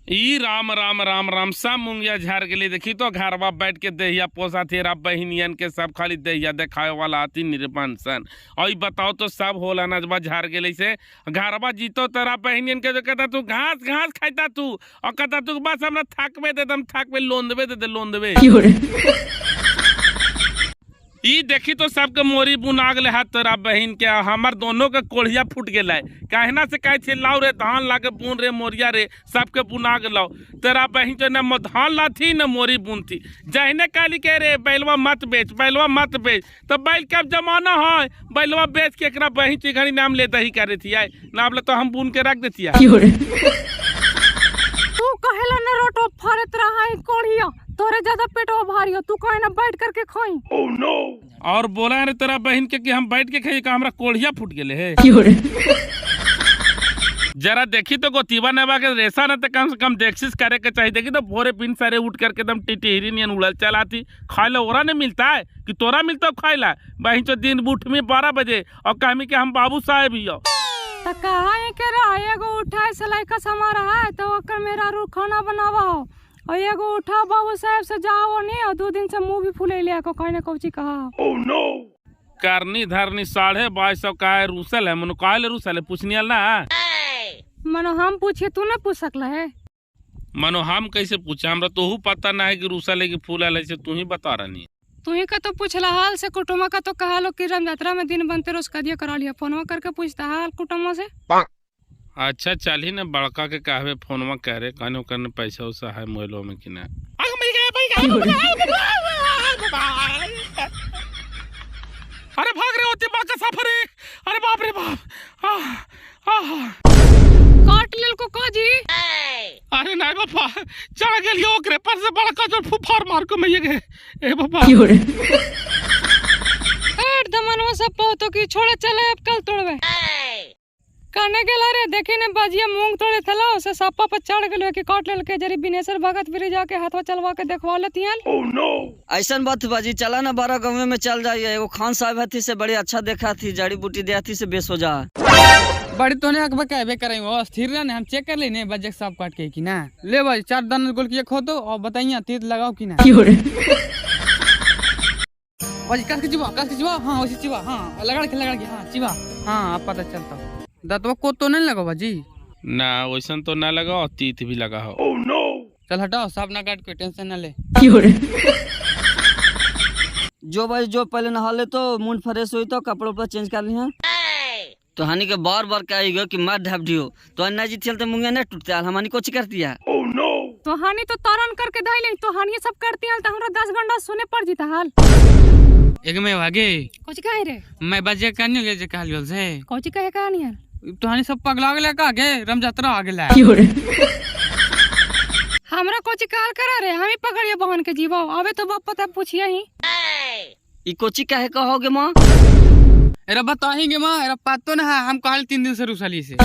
ई राम राम राम राम, सब मुंगिया झाड़ गेली। देखी तो घरवा बैठ के दहिया पोसा थेरा बहिनियन के सब खाली दहिया देखावे वाला आती निर्बन सन। और ई बताओ तो सब होला नजबा झाड़ गेली से घरवा जीतो तेरा बहिनियन के जो कहता तू घास घास खाइता तू, और कहता तू बस हमरा थाकबे दे दम थाकबे लोंदबे दे दे लोंदबे। ई देखी तो सबके मोरी बुना गेले हाथ तोरा बहिन के, हमर दोनों के कोढ़िया फूट गेलै। कहना से कहै छै लाओ रे धान लाके बुन रे मोरिया रे, सबके बुना गेलौ। तेरा बहिन तो न धान लाथी न मोरी बुनती। जहने कहली के रे बैलवा मत बेच, बैलवा मत बेच, तो बैल के अब जमाना है, बैलवा बेच के एकरा बहिन के घड़ी नाम ले दही करे थी आए नाम ले तो हम बुन के रख देती है। तू कहेला न रोटो फरत रहा है कोढ़िया, तोरे ज्यादा पेटवा भारी हो, तू कहे ना बैठ करके खाई। और बोला रे तेरा बहन के कि हम बैठ के खाई का हमरा कोढ़िया फूट गेले है। जरा देखी तो गोतीबा नेबा के रेसा न तो कम से कम देखसिस करे के चाहिए। देखी तो भोरे पिन सारे उठ करके एकदम टिटहरी नियन उड़ल चलाती, खाए ला ओरा नहीं मिलता है कि तोरा मिलता खाए ला। बहन चो दिन उठ में 12 बजे और कहमी के हम बाबू साहेब ही हो। त कहा के रहा एगो उठाए से लड़का समा रहा है तो ओकर मेरा रू खाना बनावा हो, और एगो उठा बाबू साहब से जाओ नहीं, और 2 दिन से मुंह भी फूले लिया को कहने कौची कहा। करनी धरनी 22.5 का है रूसल है, मनो काहे ले रूसल है पूछनी ना। मनो हम पूछे तू ना पूछ सकला है। मनो हम कैसे पूछे, हमरा तो पता ना है कि रूसल है कि फूल है, से तू ही बता रही। तू ही का तो पूछला हाल से कुटुमा का तो कहा लो कि राम यात्रा में दिन बनते रोज कदिया करा लिया, फोनवा करके पूछता हाल कुटुमा से। अच्छा चल ही ना बड़का के कहवे फोनवा करे कहने करने पैसा उसा है मोबाइलो में कि ना। अरे भाग रहे होते बड़का सफर है, अरे बाप रे बाप। काट लेल को काजी। अरे नहीं बापा चढ़ गेलियो ओकरे पर से बड़का जो फुफार मार के मैं गए। ए बापा ए दमनवा सब पहुतो की छोड़े चले अब कल तोड़वे। कहने गेला रे देखी ने बाजिया मूंग तोड़े थला उसे सापा पर चढ़ गेलो कि काट लेल के जरी बिनेसर भगत फिर जाके हाथवा चलवा के देखवा लेतियन। ओह नो ऐसन बात बाजी चला ना 12 गांव में चल जाइए, एगो खान साहब हथी से बड़ी अच्छा देखा थी, जड़ी बूटी दिया थी से बेस हो जा। बड़ी तो ने अकबर कहबे करे वो स्थिर रह, हम चेक कर लेने बजे सांप काट के कि ना। ले भाई 4 दाना गोल किए खो तो और बताइए तीत लगाओ कि ना। बाजी कस के चिबा, कस के चिबा, हां वैसे चिबा, हां लगा के हां चिबा, हां अब पता चलता। दतवा को तो नहीं लगा बाजी ना, वैसन तो ना लगा और तीत भी लगा हो। ओह नो चल हटाओ सांप ना काट के टेंशन ना ले। जो भाई जो पहले नहा ले तो मूड फ्रेश हुई तो कपड़ा उपड़ा चेंज कर लिया। तो हानि के बार बार कही कि मत ढप दियो तो अन्ना जी चलते मुंगे नहीं टूटते हमानी कुछ करती है। ओह नो तो हानि तो तरन करके धइले तो हानि सब करती है तो हमरा 10 घंटा सुने पड़ जीता हाल। एक में भागे कुछ कहे रे मैं बजे कहनी ले जे कहलियो से कुछ कहे कहानी है तो हानि सब पगला गेला का गे रमजात्रा आ गेला। हमरा कुछ कहल करा रे हम ही पकड़िए बहन के जीवा आवे तो बाप पता पूछिए ही ई कोची काहे कहोगे मां। अरे बताएंगे मां, अरे पातो ना हम कहल 3 दिन से रुसली से।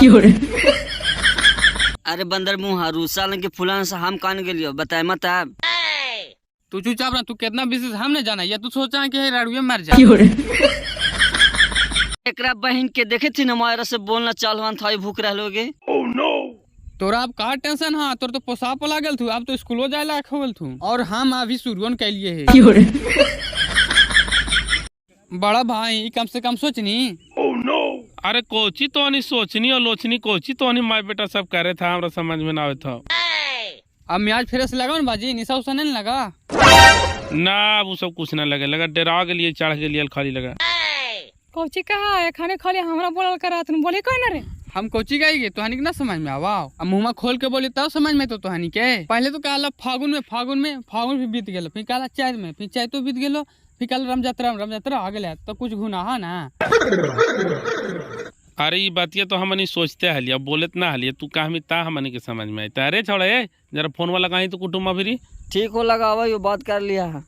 अरे बंदर मुंह रुसल के फुलन से हम कान गेलियो बताए मत आब। तू चुपचाप रह, तू कितना विशेष हम नहीं जाना या तू सोचा कि राड़ुए मर जा। एकरा बहन के देखे थी ना मायरा से बोलना चालवान था भूख रहलोगे। ओह नो तोरा अब का टेंशन हां, तोर तो पोसाप लागल थू, अब तो स्कूलो जाए लायक हो गेल थू और हम अभी शुरुन कैलिए है। बड़ा भाई कम से कम सोचनी। ओह नो अरे कोची तो नहीं सोचनी और लोचनी कोची तो नहीं माय बेटा सब करे था हमरा समझ में ना आवे था। अब मियाज फिर से लगा ना बाजी निशा उसा नहीं लगा ना, वो सब कुछ ना लगे लगा डरा के लिए चढ़ के लिए खाली लगा। कोची कहा है खाने खाली हमरा बोलल करा तुम बोले कोई ना रे। हम कोची गाएंगे तोहानी के ना समझ में आवा, अब मुंह खोल के बोली तब समझ में तो तोहानी के। पहले तो कहला फागुन में, फागुन में फागुन भी बीत गेलो, फिर कहला चैत में, फिर चैतो बीत गेलो, फिर कहला रमजात्रा रमजात्रा आ गेल तो कुछ गुनाह ना। अरे ये बातिया तो हमनी सोचते हलिया बोलत ना हलिया, तू कहा ता हमनी के समझ में आता। अरे छोड़े जरा फोन वाला कहीं तो कुटुम्बा फिरी ठीक हो लगावा यो बात कर लिया है।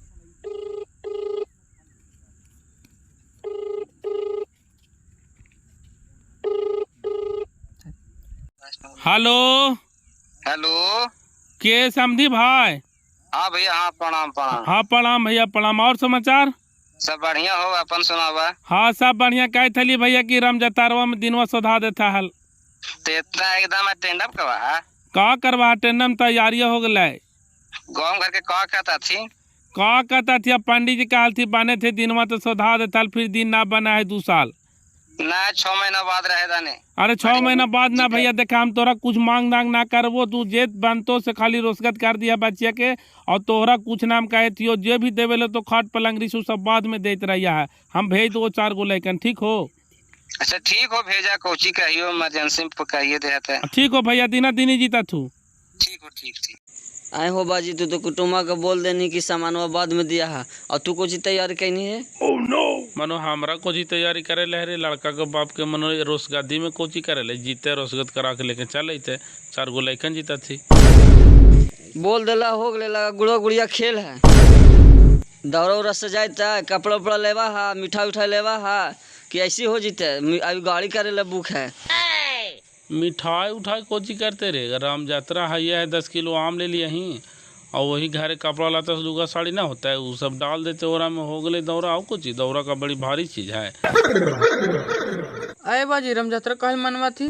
हेलो हेलो के समधी भाई। हाँ भैया, हाँ प्रणाम प्रणाम। हाँ प्रणाम भैया प्रणाम। और समाचार सब बढ़िया हो, अपन सुनावा। हाँ सब बढ़िया। कह थली भैया की राम जतारवा में दिनवा सधा देता हल तो इतना एकदम अटेंड अप कवा है। का करवा टेंडम तैयारी हो गलै। गाँव घर के का कहता थी? का कहता थी अब पंडित जी कहल थी बने थे दिनवा तो सधा देता, फिर दिन ना बना है 2 साल ना 6 महीना बाद रहे दाने। अरे 6 महीना बाद ना भैया, देखा हम तोरा कुछ मांग दांग ना करबो, तू जेत बनतो से खाली रोसगत कर दिया बच्चे के, और तोहरा कुछ नाम कहे थियो जे भी देवे ले तो खाट पलंग रिसु सब बाद में देते रहिया है। हम भेज दो 4 गो लैकन, ठीक हो? अच्छा ठीक हो, भेजा कोची कहियो इमरजेंसी में कहिए देते है। ठीक हो भैया, दिना दिनी जीता तू। ठीक हो, ठीक ठीक। आए हो बाजी, तू तो कुटुम्बा के बोल देनी कि सामानवा बाद में दिया है, और तू कुछ तैयारी कैनी है? Oh no! मनो हमरा कोची तैयारी करे ले रे, लड़का के बाप के मनो रोसगादी में कोची करे ले, जीते रोसगत करा के लेके चल अइते, 4 गो लइकन जीता थी। बोल देला हो गेले, लगा गुड़ो गुड़िया खेल है, दौरा उड़ा से जाता, कपड़ा उपड़ा लेवा है, मिठाई उठाई लेवा है, कि ऐसी हो जीते। अभी गाड़ी करे ले बुक है। मिठाई उठाई कोची करते रे, राम यात्रा है यह है, 10 किलो आम ले लिया ही, और वही घरे कपड़ा लाता लुगा साड़ी ना होता है वो सब डाल देते ओरा में हो गए दौरा। और कुछ दौरा का बड़ी भारी चीज है। अरे बाजी राम यात्रा कहल मनवा थी?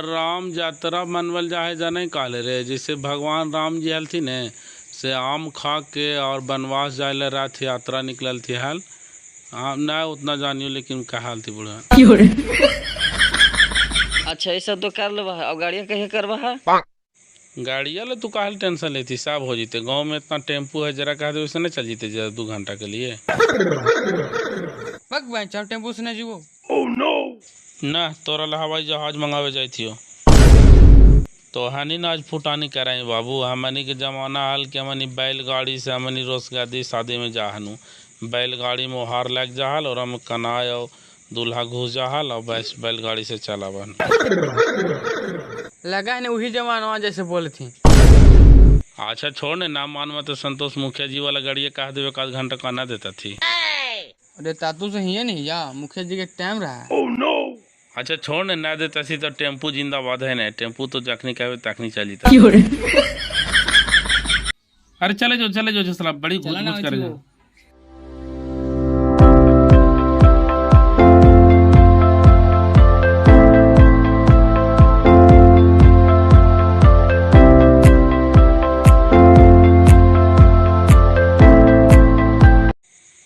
राम यात्रा मनवल जाए जाने काले रे, जैसे भगवान राम जी हल थी ने से आम खा के और वनवास जाए ला रथ यात्रा निकलल थी हल। हाँ ना उतना जानियो लेकिन कहल थी बुढ़ा। अच्छा ये सब तो कर लेबा है, और गाड़िया कहीं करवा है? गाड़िया ले तू काहे टेंशन लेती, सब हो जीते। गांव में इतना टेम्पू है, जरा कह दे वैसे नहीं चल जीते जरा 2 घंटा के लिए। बक भाई चल टेम्पू से ना जीवो। Oh no! ना तोरा ला हवाई जहाज मंगावे जाई थियो। तो हानि ना आज फुटानी कराई बाबू, हमनी के जमाना हाल के हमनी बैलगाड़ी से हमनी रोसगादी शादी में जाहनु, बैलगाड़ी में हार लग जाहल और हम कनाय और दूल्हा घुस जाहल और बस बैलगाड़ी से चलावन। लगा है ना वही जमाना जैसे बोले थी। अच्छा छोड़ ने, ना मान में तो संतोष मुखिया जी वाला गाड़ी कह देवे आध घंटा कहना देता थी। अरे तातू से ही नहीं या मुखिया जी के टाइम रहा है। Oh no! अच्छा छोड़ ने, ना देता थी तो टेम्पू जिंदाबाद है ना, टेम्पू तो जखनी कहे तखनी चल जाता। अरे चले जो साला बड़ी घुस घुस कर जाओ।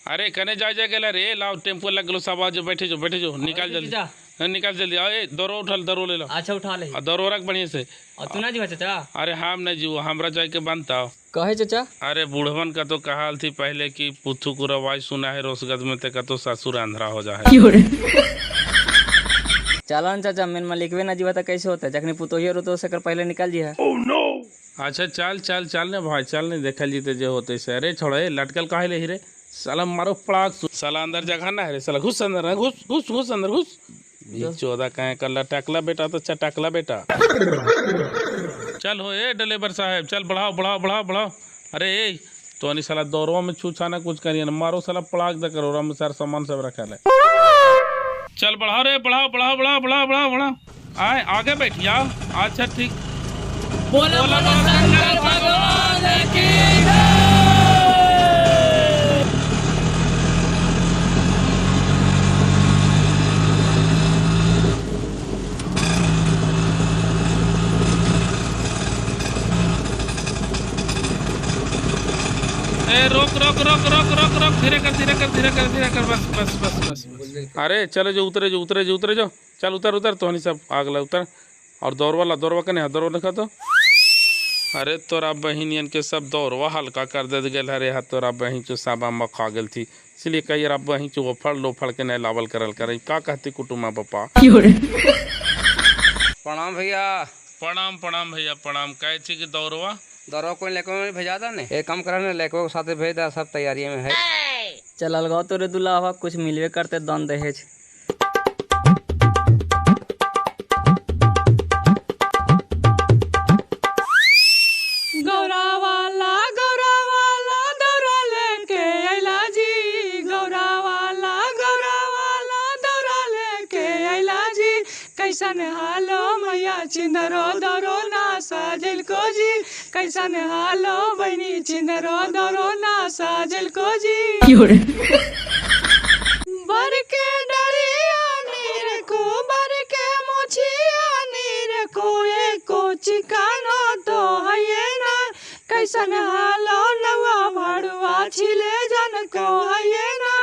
अरे कने जा जा गेला रे, लाओ टेम्पू लग गेलो सब, आज बैठे जो निकाल जल्दी, निकाल जल्दी। अरे दरो उठल, दरो ले लो। अच्छा उठा ले, दरो रख बढ़िया से। और तू ना जीवा चाचा? अरे हम नहीं जीव, हमरा जाए के बनता। कहे चाचा? अरे बूढ़वन का तो कहाल थी पहले कि पुथू को रवाज सुना है रोसगद में ते का तो ससुर अंधरा हो जाए। चलो न चाचा, मेन मालिकवे ना जीवा तो कैसे होता है, जखनी पुतोहिया रो तो सकर पहले निकाल जी है। Oh no! अच्छा चल चल चल ने भाई चल ने, देखल जीते जे होते से। अरे छोड़े लटकल काहे ले रे साला, मारो पड़ाक साला, अंदर जगह ना है रे साला, घुस अंदर, घुस घुस घुस अंदर घुस। चौदह कहे कर लटकला बेटा तो चटकला बेटा। चल हो ए ड्राइवर साहब, चल बढ़ाओ बढ़ाओ बढ़ाओ बढ़ाओ। अरे ए तो नहीं साला दौड़वा में छू छाना कुछ करिए ना, मारो साला पड़ाक दे करो राम सार सामान सब रखा ले। चल बढ़ाओ रे, बढ़ाओ बढ़ाओ बढ़ाओ बढ़ाओ बढ़ाओ बढ़ाओ, आए आगे बैठ जाओ। अच्छा ठीक, बोलो शंकर भगवान की जय। ए रोक रोक रोक रोक रोक रोक, धीरे कर धीरे कर धीरे कर धीरे कर, बस बस बस बस बस। अरे चलो जो उतरे जो उतरे जो उतरे जो, चल उतर उतर, तो सब आगला उतर। और दौड़वा ला, दौड़वा के नहीं दौड़वा लिखा तो। अरे तोरा बहिनियन के सब दौड़वा हल्का कर दे गेल। अरे हा तोरा बहिन चो साबा मखा गेल थी, इसलिए कही रा बहिन चो ओफड़ लोफड़ के नहीं लावल करल करे। का कहती कुटुमा पप्पा? प्रणाम भैया। प्रणाम प्रणाम भैया प्रणाम। कहे थी कि दौड़वा दौड़वा कोई लेको में भेजा दा ने, एक काम करा ने लेको के साथे भेज दा, सब तैयारी में है। चल अलगाओ तोरे दुलावा, कुछ मिलवे करते दान दहेज। गौरा वाला दौरा लेके अइला जी, गौरा वाला दौरा लेके अइला जी। कैसन हालो मैया छिंदरो दौरो ना साजल को जी, कैसन हालो बहनी छिंदरो दौरो ना साजल को जी। बर के डरिया नीर को, बर के मोछिया नीर को, एको कैसन हालो नौआ भाड़ुआ छिले जन को है ना,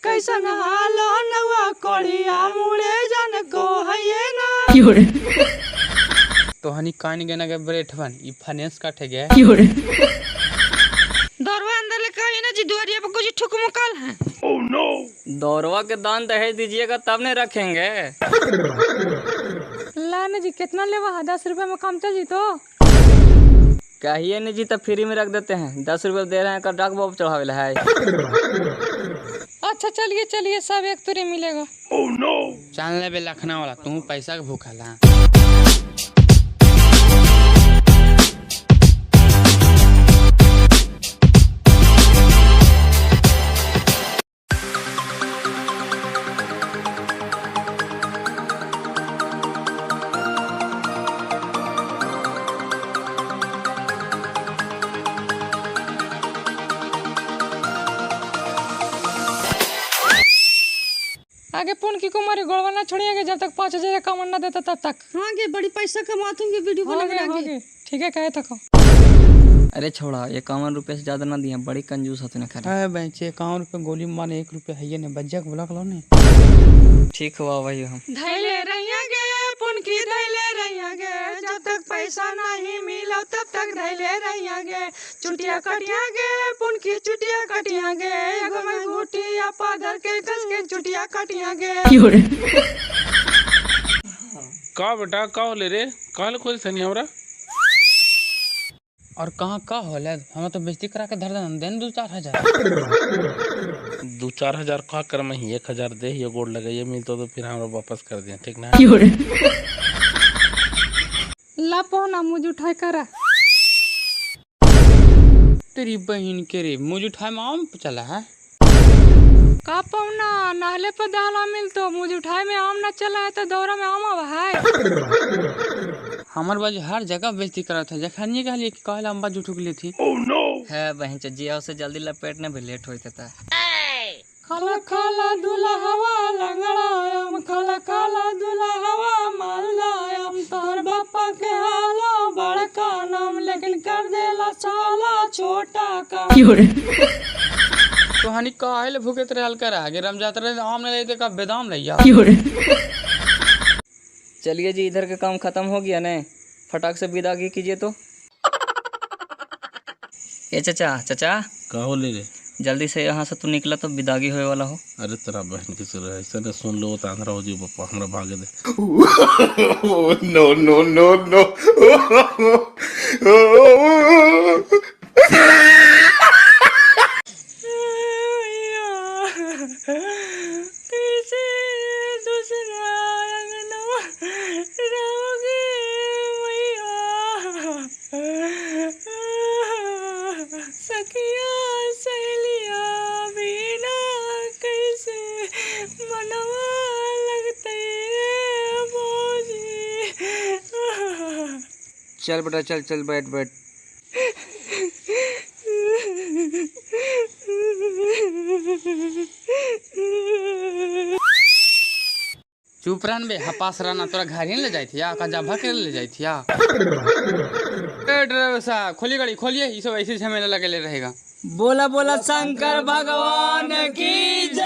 कैसन हालो नौआ कोड़िया मुड़े जन को है ना। तोहनी कान गेना के ब्रेठवन ई फाइनेंस काटे गए। दरवा अंदर लेके आई ना जी, दुआरिया पर कुछ ठुक मुकाल है। दौरवा के दान दहेज दीजिएगा तब नहीं रखेंगे। ला ना जी कितना लेवा है, 10 रुपये में काम चल जी तो। कहिए नहीं जी तब फ्री में रख देते हैं, 10 रुपये दे रहे हैं का डाक बॉब चढ़ावे है। अच्छा चलिए चलिए सब एक तुरे मिलेगा। चल ले बे लखना वाला, तू पैसा के भूखा ला। आगे पुन की कुमारी गोड़वा ना छोड़िएगा जब तक 5000 कमा ना देता तब तक। हाँ गे बड़ी पैसा कमाते होंगे वीडियो बना बना के। ठीक है कहे तक। अरे छोड़ा 51 रुपये से ज्यादा ना दिया, बड़ी कंजूस होते ना खाली। अरे बेंचे 51 रुपये गोली मारे 1 रुपया है ने बज्जा के बुला लो ने। ठीक हुआ भाई हम धैले रहिया गे पुन की धैले रहिया गे, जब तक पैसा नहीं मिलो तब तक धैले रहिया गे। चुटिया कटिया गे पुन की चुटिया कटिया गे, एगो में गुटिया पाधर के कस के चुटिया कटिया गे। का बेटा का होले रे, काल खोल सनी हमरा और कहाँ का होले, हम तो बेइज्जती करा के धर देन then 2-4 हजार। 2-4 हजार का कर मैं 1000 दे ये गोड़ लगाइए मिलता तो फिर हमरा वापस कर दिया ठीक ना। ला पहुना मुझ उठाई करा। तेरी बहन के रे मुझ उठाए में आम चला है का पहुना, नहले पर दहला मिल तो मुझ उठाए में आम ना चला है तो दौरा में आम आवा है। हमार बाजू हर जगह बेइज्जती करत है, जखनिए कहलिए कि कहला हम बाजू ठुक ली थी। है बहन जी उसे जल्दी लपेटने भी लेट होते था। खाला खाला दुल्हवा लंगड़ायम, खाला खाला दुल्हवा मालदायम, तोहर बापा के हालो बड़का नाम, लेकिन कर देला साला छोटा काम। तो हनी काहे ले भूखे रहल कर आगे रमजात रे आम ने लेते का बेदाम लैया। चलिए जी इधर का काम खत्म हो गया ने, फटाक से विदागी कीजिए तो। ए चचा चचा का होले रे, जल्दी से यहाँ से तू निकला तो विदागी होए वाला हो। अरे तेरा बहन के सिर ऐसा ना सुन लो तो आंधरा हो जी पप्पा हमरा भागे दे। No no no no. कैसे दूसरा अंगनवा रहोगे मैया, सखिया सहेलिया बिना कैसे मनवा लगते भौजी। चल बेटा चल चल बैठ बैठ। चुप रहन बे हपास रहना, तोरा घर ही ले जाई थी या का जाभा के ले जाई थी या। ए ड्राइवर साहब खोलिए गाड़ी खोलिए, ये सब ऐसे झमेला लगे ले रहेगा। बोला बोला शंकर भगवान की जय।